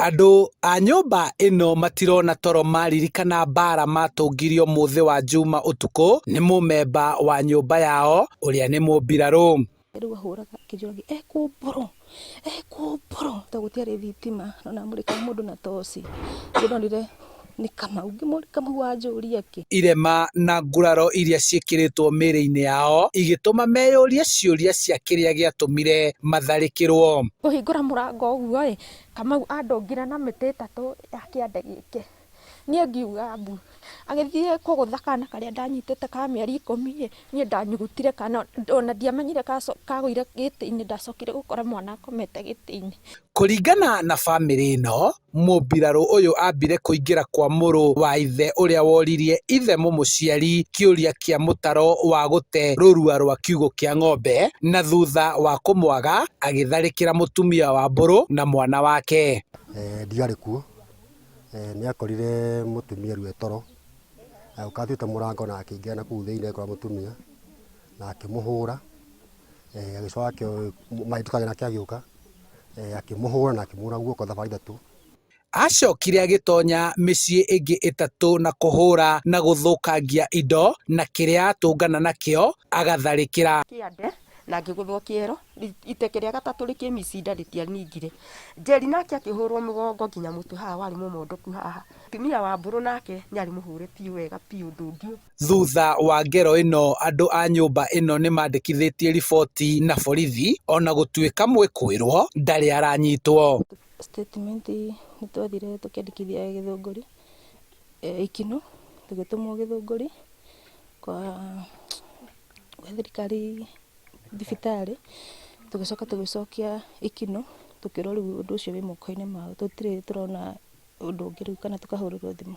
Andũ a nyũmba ĩno matirona toro maririkana mbara matũngirio mũthĩ wa Juma ũtukũ nĩ mũmemba wa nyũmba yao ũrĩa nĩ mũmbirarũ. Rĩu ahũraga akĩnjũragia ekũmbũrũ ekũmbũrũ tondũ gũtiarĩ thitima no namũrĩkaga mũndũ na toci. Rĩu ndonire nĩ Kamau ngĩmũria Kamau wanjũria kĩ? Irema na nguraro iria ciĩkĩrĩtwo mĩĩrĩ-inĩ yao igĩtũma meyũrie ciũria cia kĩrĩa gĩatũmire matharĩkĩrwo. Kũhingũra mũrango ũguo ĩ, Kamau andũngire na mĩtĩ ĩtatũ ya kĩande gĩake. Niĩ ngiuga mbu. Agĩthiĩ kũgũtha kana karĩa ndanyitĩte ka mĩeri ikũmi-ĩ, niĩ ndanyugutire kana ona ndiamenyire kagũire gĩtĩ-inĩ, ndacokire gũkora mwana akomete gĩtĩ-inĩ. Kũringana na bamĩrĩ ĩno, mũmbirarũ ũyũ ambire kũingĩra kwa mũrũ wa ithe ũrĩa woririe ithe mũmũciari kĩũria kĩa mũtaro wa gũte rũrua rwa kiugũ kĩa ng'ombe na thutha wa kũmwaga agĩtharĩkĩra mũtumia wa Mbũrũ na mwana wake. Ndiarĩ kuo, nĩ akorire mũtumia rĩu e toro, agĩũka atuĩte mũrango na akĩingĩra na kũu thĩinĩ agĩkora mũtumia na akĩmũhũra, agĩcoka maĩ nake agĩũka akĩmũhũra na akĩmũhũra guoko thabarĩ ithatũ. Acokire agĩtonya mĩciĩ ĩngĩ ĩtatũ na kũhũra na gũthũkangia indo na kĩrĩa atũngana nakĩo agatharĩkĩra. Kĩande na ngĩgũthwo kĩero, iteke rĩa gatatũ rĩkĩmicinda rĩtianingire. Njeri nake akĩhũrwo mũgongo nginya mũtwe haha warĩ mũmondoku haha. Mũtumia wa Mbũrũ nake nĩ arĩ mũhũre biũ wega biũ ndũngĩ. Thutha wa ngero ĩno andũ a nyũmba ĩno nĩmandĩkithĩtie riboti na borithi ona gũtuĩka mwĩkũĩrwo ndarĩ aranyitwo. Statement nĩ twathire tũkĩandĩkithia Gĩthũngũri, Ikinũ, tũgĩtũmwo Gĩthũngũri kwa thirikari thibitarĩ, tũgĩcoka tũgĩcokia Ikinũ, tũkĩrwo rĩu ũndũ ũcio wĩ moko-inĩ mao, tũtirĩ tũrona ũndũ ũngĩ rĩu kana tũkahũrĩrwo thimũ.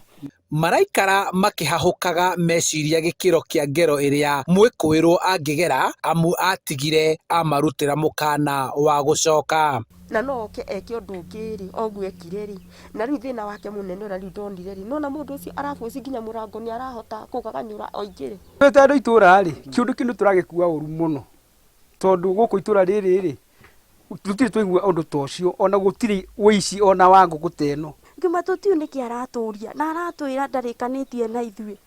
Maraikara makĩhahũkaga meciria gĩkĩro kĩa ngero ĩrĩa mwĩkũĩrwo angĩgera amu atigire amarutĩra mũkana wa gũcoka. Na no oke eke ũndũ ũngĩ rĩ, o ũguo ekire rĩ, na rĩu thĩna wake mũnene ũrĩa rĩu ndonire rĩ, nĩwona mũndũ ũcio araboci nginya mũrango nĩ arahota kũgaganyũra oingĩre. Twĩ ta andũ a itũra rĩ, kĩũndũ kĩu nĩ tũragĩkua ũru mũno, tondũ gũkũ itũra rĩrĩ rĩ, tũtirĩ twaigua ũndũ ta ũcio, ona gũtirĩ ũici ona wa ngũkũ ta ĩno. Ngiuma tũtiũĩ nĩkĩ aratũria na aratwĩra ndarĩkanĩtie na ithuĩ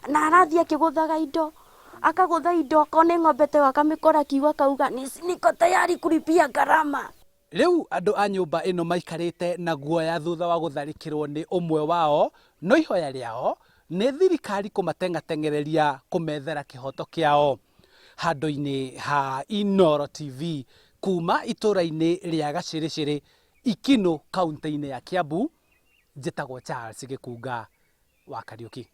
na arathiĩ akĩgũthaga indo akagũtha indo okorwo nĩ ng'ombe ta ĩyo akamĩkora kiugũ akauga niko tayari kulipia gharama. Rĩu andũ a nyũmba ĩno maikarĩte na guoya thutha wa gũtharĩkĩrwo nĩ ũmwe wao, no ihoya rĩao nĩ thirikari kũmateng'ateng'ereria kũmethera kĩhoto kĩao. Handũ-inĩ ha Inooro TV kuma itũra-inĩ rĩa Gacĩrĩcĩrĩ, Ikinũ, kauntĩ-inĩ ya Kiambu, njĩtagwo Charles Gĩkunga wa Kariũki.